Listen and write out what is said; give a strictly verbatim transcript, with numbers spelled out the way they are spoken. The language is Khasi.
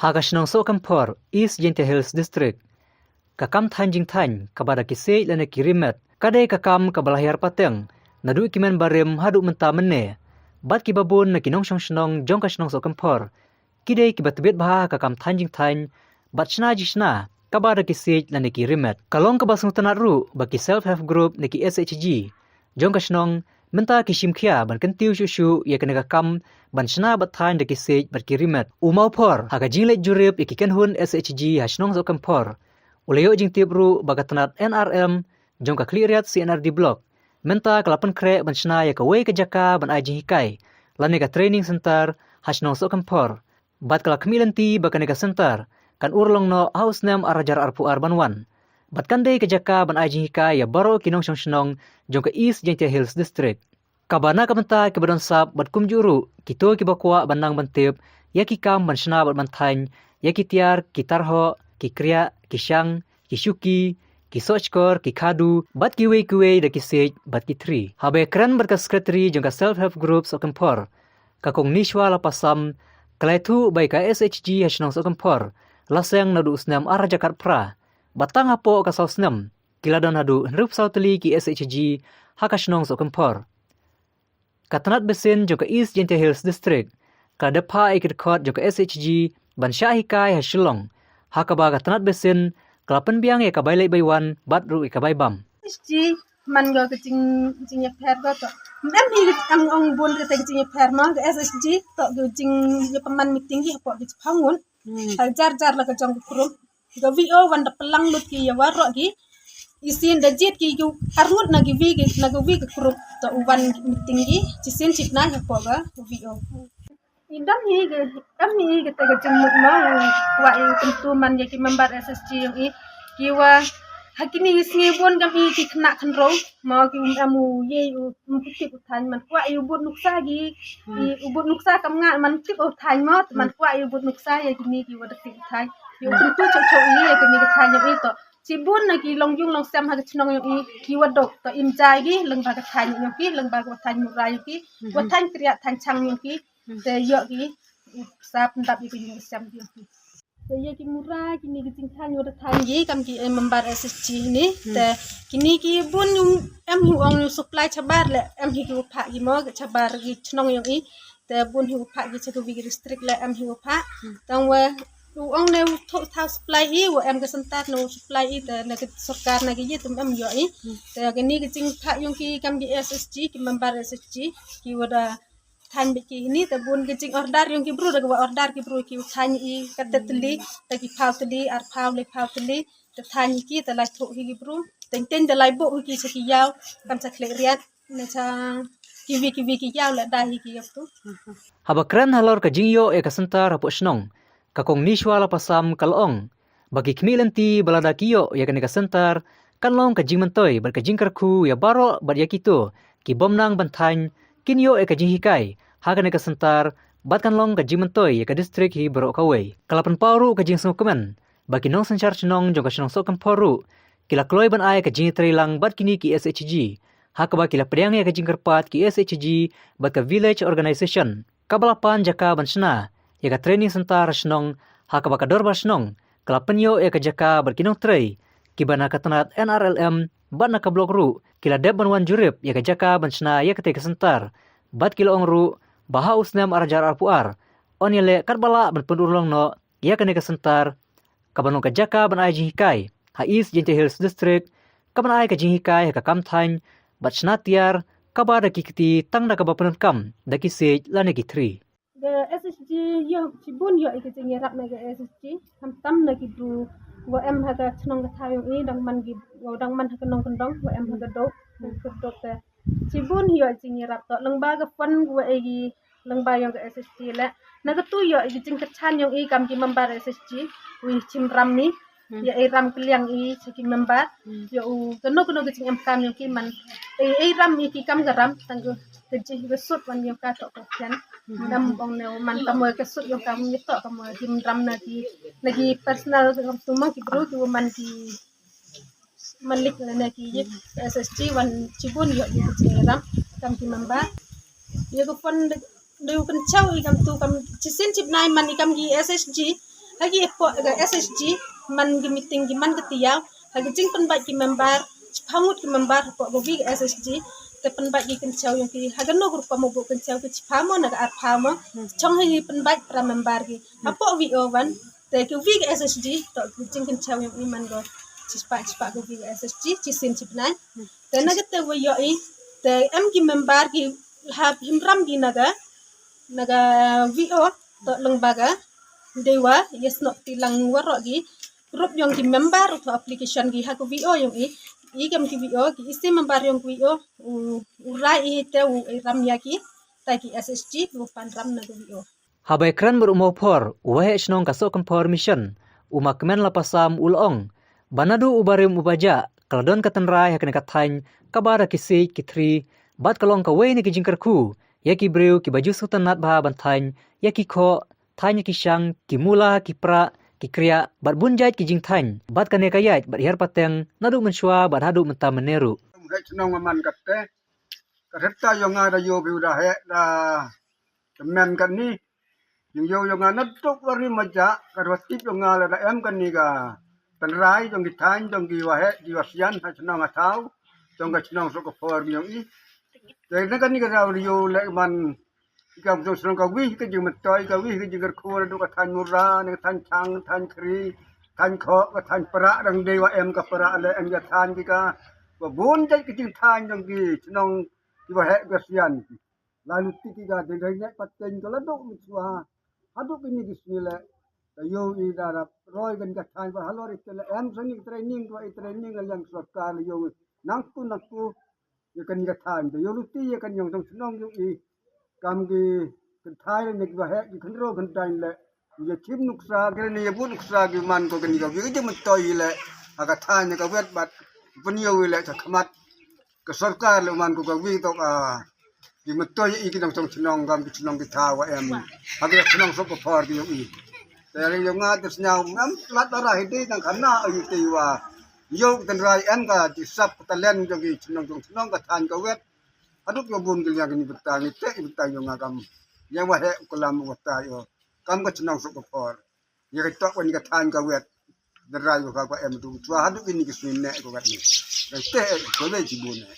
Ha ka shnong Sohkymphor, East Jaintia Hills District, ka kam thaiñ jingthaiñ kaba da ki siej lane ki rimet ka dei ka kam kaba la hiar pateng naduh ki mynbarim haduh mynta mynne. Bad kiba bun na ki nongshong shnong jong ka shnong Sohkymphor ki dei kiba tbit bha ha ka kam thaiñ jingthaiñ bad shna jingshna kaba da ki siej lane ki rimet. Ka long kaba sngewtynnad ruh ba ki self help group ne ki S H G jong ka shnong mynta ki shim khia ban kyntiew shuh shuh ïa kane ka kam ban shna bad thaiñ da ki siej bad ki rimet. U Mawphor, ha ka jingleit jurip ïa ki kynhun S H G ha shnong Sohkymphor, u la ïoh jingtip ruh ba ka tnat N R M jong ka Khliehriat C and R D Block mynta ka la pynkhreh ban shna ïa kawei ka jaka ban ai jinghikai lane ka training center ha shnong Sohkymphor. Bad ka la khmih lynti ba kane ka center kan urlong noh ha u snem ar hajar arphew ar ban wan. Bad kan dei ka jaka ban ai jinghikai ïa baroh ki nongshong shnong jong ka East Jaintia Hills District. Kaba na ka bynta kiba don sap bad kumjuh ruh kito kiba kwah ban nang ban tip ïa ki kam ban shna bad ban thaiñ ïa ki tiar, ki tarhoh, ki kriah, ki shang, ki shuki, ki sohshkor, ki khadu bad kiwei kiwei da ki siej bad ki thri. Haba ïakren bad ka secretary jong ka self help group Sohkymphor, ka Kong Nishwa Lapasam, ka la ïathuh ba ïa ka S H G ha shnong Sohkymphor la seng naduh u snem ar hajar khatphra. Bad tang hapoh ka saw snem ki la don haduh hynriewphew saw tylli ki S H G ha ka shnong Sohkymphor. Ka tnat besin jong ka East Jaintia Hills District ka la dep phah ïa ki dkhot jong ka S H G ban shah hikai ha Shillong, ha kaba ka tnat besin ka la pynbiang ïa ka bai leit bai wan bad ruh ïa ka bai bam. S H G man ko ka jing, jingïapher ko to. Em hi ka ang ong bun kata ka jingïapher ma ka S H G to ka jingïapynman meeting ki hapoh ki chiphaw ngut. Hmm. Ha jar jar la ka jong ka group. Ka V O wan da pynlang lut ki ïa waroh ki. Isien da jied ki ki arngut na ki wi ki na ka wi ka group to u wan meeting ki. Chisien chipna ïa hapoh ka V O. I dang hi ka, dang hi ka te ka jingmut ma, wa i kumtu man ïa ki member S H G ïong i. Ki wa ha kini ki sngi bun kam i ki khynnah khynroo ma ki um em u ïei u um putip u thaiñ man kwah i u bud nuksa ki. I u bud nuksa kam nga man tip u thaiñ ma man kwah i u bud nuksa ïa kini ki wa da tip u thaiñ. Ïa u kumtu chok chok i ïa kini ki thaiñ ïong i to. Chibun na ki long yung long sem ha ka chnong ïong i ki wa dok to im jai ki leng ba ka thaiñ ïong ki leng ba ka thaiñ mura ïong ki. Wa thaiñ kriah thaiñ chang ïong ki. Te ïoh ki u sa pyndap ïa ka ïung ka sem ki. Te ïa ki mura kini ki jingthaiñ wa da thaiñ ki kam ki, eh, member S H G ni. Te kini ki bun ïung em hi u ong ïung supply chabar le em hi ki wa phah ki mo ka chabar ki chnong ïong i. Te bun hi wa phah ki cha ka wi ki district le em hi wa phah. Tang wa u ong ne u thoh thaw supply i wa em ka center ne u supply i te na ka sorkar na ka ïit um em ïoh i. Te kini ki jingphah ïong ki kam ki S H G ki member S H G ki wa da thaiñ bad ki hini te bun ki jing order ïong ki bru da ka wa order ki bru ki u thaiñ i kata tylli te ki phaw tylli ar phaw le phaw tylli te thaiñ i ki te lai thoh hi ki bru te teng te lai boh hi ki cha ki ïaw kam cha Khliehriat ne cha ki wi ki wi ki ïaw la dai hi ki ïaw tu. Haba kren halor ka jingïoh ïa ka center hapoh shnong, ka Kong Nishwa Lapasam ka la ong ba ki khmih lynti ba lada ki ïoh ïa kane ka center kan long ka jingmyntoi bad ka jingkyrkhu ïa baroh bad ïa kito ki bym nang ban thaiñ kin ïoh ïa ka jinghikai ha kane ka center bad kan long ka jingmyntoi ïa ka district hi baroh kawei. Ka la pynpaw ruh ka jingsngewkmen ba ki nongsynshar shnong jong ka shnong Sohkymphor ruh ki la kloi ban ai ka jingïatreilang bad kini ki S H G ha kaba ki la pdiang ïa ka jingkyrpad ki S H G bad ka village organization kaba la pan jaka ban shna ïa ka training center ha shnong ha kaba ka dorbar shnong ka la pynïoh ïa ka jaka bad ki nongtrei kiba na ka tnat N R L M bad na ka block ruh ki la dep ban wan jurip ïa ka jaka ban shna ïa katei ka center bad ki la ong ruh ba ha u snem ar hajar arphew ar yn ïaleh katba lah ban pynurlong noh ïa kane ka center kaban long ka jaka ban ai jinghikai ha East Jaintia Hills District kaban ai ka jinghikai ha ka kam thaiñ bad shna tiar kaba da ki kti tang da kaba pyndonkam da ki siej lane ki thri. Ka S H G ïoh chibun ïoh ïa ka jingïarap na ka S H G khamtam na ki bru wa em ha ka chnong ka thaw ïong i dang man ki wa dang man ha ka nongkyndong wa em ha ka dok ha ka dok te chibun ïoh jingïarap to lyngba ka fund wa ei ki lyngba ïong ka S H G le na ka tu ïoh ïa ka jingkyrchan ïong i kam ki member S H G wi chim ram ni ïa ei ram kylliang i cha ki member ïa u kano kano ka jingem kam ïong ki man ei ei ram i ki kam ka ram tang ka ka jing ka sut wan ïong ka to ka kyan nam ong ne man ka mo ka sut ïong ka mo to ka mo him ram na ki na ki personal ka tu ma ki bru ki man ki malik lane ki yip S H G wan chibun ïoh ïa ka jingïarap kam ki member ïa ka fund de u kan chau i kam tu kam chisin chip nai man i kam ki S H G Ta ki hapoh ka S H G, man ki meeting ki man ka tiar, ha ka jingpynbeit ki member, chiphaw ngut ki member hapoh ka wi ka S H G, te pynbeit ki kynchew yong ki, ha kano ka rukom u buh kynchew ki chiphaw mo na ka arphaw mo, chong ha ki pynbeit para member ki. Hapoh V O wan, te ka wi ka S H G, to ka jingkynchew yong i man ko, chispah chispah ka wi ka S H G, chisien chibnai. Te na kata wa ïoh i, te em ki member ki, ha himram ki na ka, na ka V O, to lyngba ka, dei wa, yes no ti lang waroh ki, group yong ki member, to application ki ha ka V O yong i, i kam ki V O, ki isi member yong ka V O, u, u rai i te u, i ram ïa ki, ta ki S H G, u pan ram na ka V O. Haba ïakren bad u Mawphor, u Waheh Shnong ka Sohkymphor Mission, u Ma Kmenlap Passam u la ong, ba naduh u barim u bajah, ka la don ka tynrai ha kane ka thaiñ, kaba da ki siej ki thri, bad ka long kawei na ki jingkyrkhu, ïa ki briew kiba ju sngewtynnat bha ban thaiñ, ïa ki khoh, thaiñ ïa ki shang, ki mula, ki prah, ki kriah, bad bun jait ki jingthaiñ, bad kane ka ïaid, bad hiar pateng, naduh mynshuwa, bad haduh mynta mynne ruh. Heh shnong man kate, ka rta yong nga da ïoh biew da heh da tymmen kane. Jingïoh yong nga naduh barim bajah, ka rwa tip yong nga la da em kane ka tynrai jong ki thaiñ, jong ki waheh, ki wasian, ha shnong ha thaw, jong ka shnong Sohkymphor yong i. Te na kane ka rwa ïoh leh man, ka shnong shnong ka wi, ka jingmyntoi, ka wi, ka jingkyrkhu, naduh ka thaiñ Mura, na ka thaiñ Chang, thaiñ Khri, thaiñ Khoh, ka thaiñ Prah, dang dei wa em ka Prah, leh em ka thaiñ ki ka, wa bun jait ka jingthaiñ jong ki, shnong ki waheh ki wasian. Lalu tiki ka dei dei nek pateng ka la dok mit swa. Haduh kini ki sngi leh. Ka ïoh i da rap roi kan ka thaiñ ba halor i te la em sani training, ka i training la yang sorkar la ïoh. Nangku nangku. Ïa kan ka thaiñ. Da ïoh luti ïa kan yong tong shnong ïoh i. Kam ki kan thaiñ la nek ba heh ki kan ro kan thaiñ leh. Ïa chim nuksa, kene ne ïa bu nuksa ki man ko kani ka wi ka jingmyntoi leh. Ha ka thaiñ ka wet bad pynïoh leh ka khmat. Ka sorkar leh man ko ka wi to ka jingmyntoi ïa i ki nongtong shnong kam ki shnong ki thaw wa em. Ha ki shnong Sohkymphor ki ïoh i. Te ri ïoh nga te shnong em lat dara hi dei nang khana ïa i te wa. Ïoh tynrai em ka jisap ka talent jong ki shnong tong shnong ka thaiñ ka wet. Haduh ïoh bun ki liang ki ni bynta ngi te i bynta ïoh nga kam. Ïa wa heh u klam u wa ta ïoh. Kam ka shnong Sohkymphor. Ïa ka tok wan ka thaiñ ka wet. Dara ïoh ka kwa em tu chwa haduh kini ki sui ne ko kat ni. Dang te ko le ji bun ne.